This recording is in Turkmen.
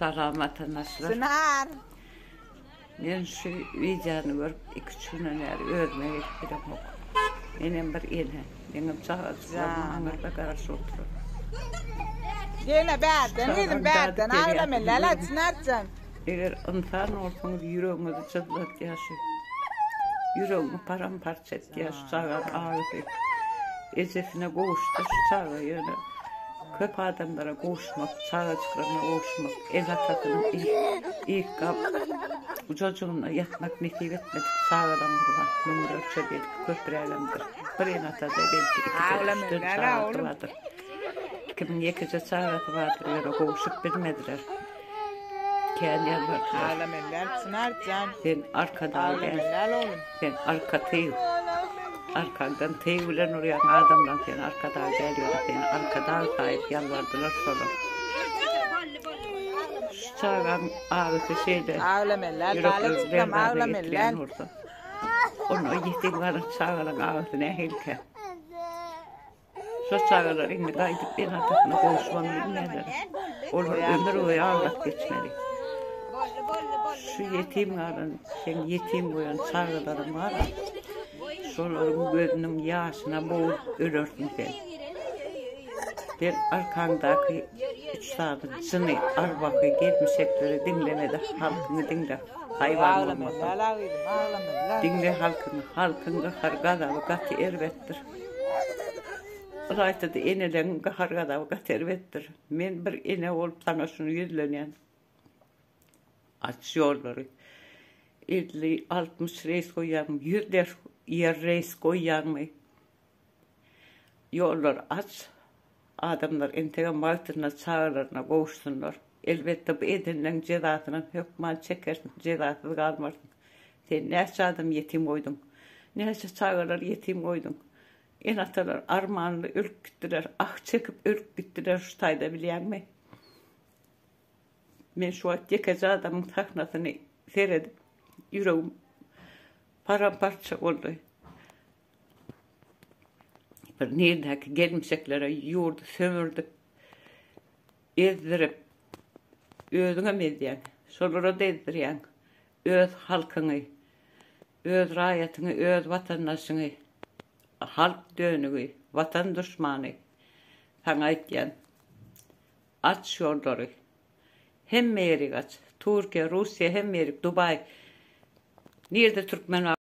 Salam watandaşlar. Çynar. Men şu wideony görüp 2-3 günden bäri özüme gelip bilemok. Menem bir ene. Meňem çagajyklarym aňyrda garaşyp oturar. Gene bärden gyzym bärden aglama lala Çynarjan. Eger ynsan bolsaňyz ýüregiňizi jyzlatýar şu. Ýüregiňi paramparça etýär şu çagaň agysy. Ejesine gowuşdy şu çaga ýöne köp adamlara gowuşmak, çagajyklaryna gowuşmak, ene-atasynyň ýyk-gap gujajygynda ýatmak nesip etmedik çagalarymyz bar. Müňlerçe belki köprägemdir. Bir ene-atada belki ikiden, üçden çagasy bardyr. Kimiň ýekeje çagasy bardyr, ýöne gowşup bilmediler. Kän ýalbardylar. Aglamellal Çynarjan. Sen arkadag däl. Sen arka tyg. Arkaňdan tyg bilen urýan adamlaň sen arkadag däl ýöne seni arkadag saýyp ýalbardylar şolar. Şu çagaň agysy şeýle ýürekleri lerzana getirýän bolsa. Onda ýetim galan çagalaň agysy nähilikä? Şo çagalar indi gaýdyp ene-atasyna gowuşman bilmeýärler. Olar ömür boýy aglap geçmeli. Şu ýetim galan, seň ýetim goýan çagalaryň bar-a, şolaryň gözüniň ýaşyna bogulup ölersiň sen. Sen arkaňdaky üç sany jyny, arwahy, gelmişekleri diňleme-de, halkyňy diňle, haýwan bolmasaň. Diňle halkyňy, halkyň gahar-gazaby gaty erbetdir. Ylaýta-da eneleriň gahar-gazaby gaty erbetdir. Men bir ene bolup saňa şuny ýüzlenýän. Aç ýollary. 50, 60 reýs goýýaňmy, 100 ders ýer reýs goýýaňmy? Ýollary aç. Adamlar entegem wagtynda çagalaryna gowuşsynlar. Elbetde bu edenleň jezasynam hökman çekersiň, jezasyz galmarsyň. Sen näçe adam ýetim goýduň? Näçe çagalary ýetim goýduň? Ene-atalar armanly ölüp gitdiler, ah çekip ölüp gitdiler şu taýda bilýäňmi? Men şu wagt ýekeje adamyň sahnasyny seredip ýüregim paramparça boldy. Bir nirdäki gelmişeklere ýurdy sömürdip, ezdirip, özüňem ezýäň, şolara-da ezdirýäň. Öz halkyňy, öz raýatyňy, öz watandaşyňy, halk dönügi, watan duşmany, saňa aýtýan, aç ýollary. Hemme ýerik aç. Türkiýe, Russiýa hemme ýerik, Dubaý. Nirde türkmen bar?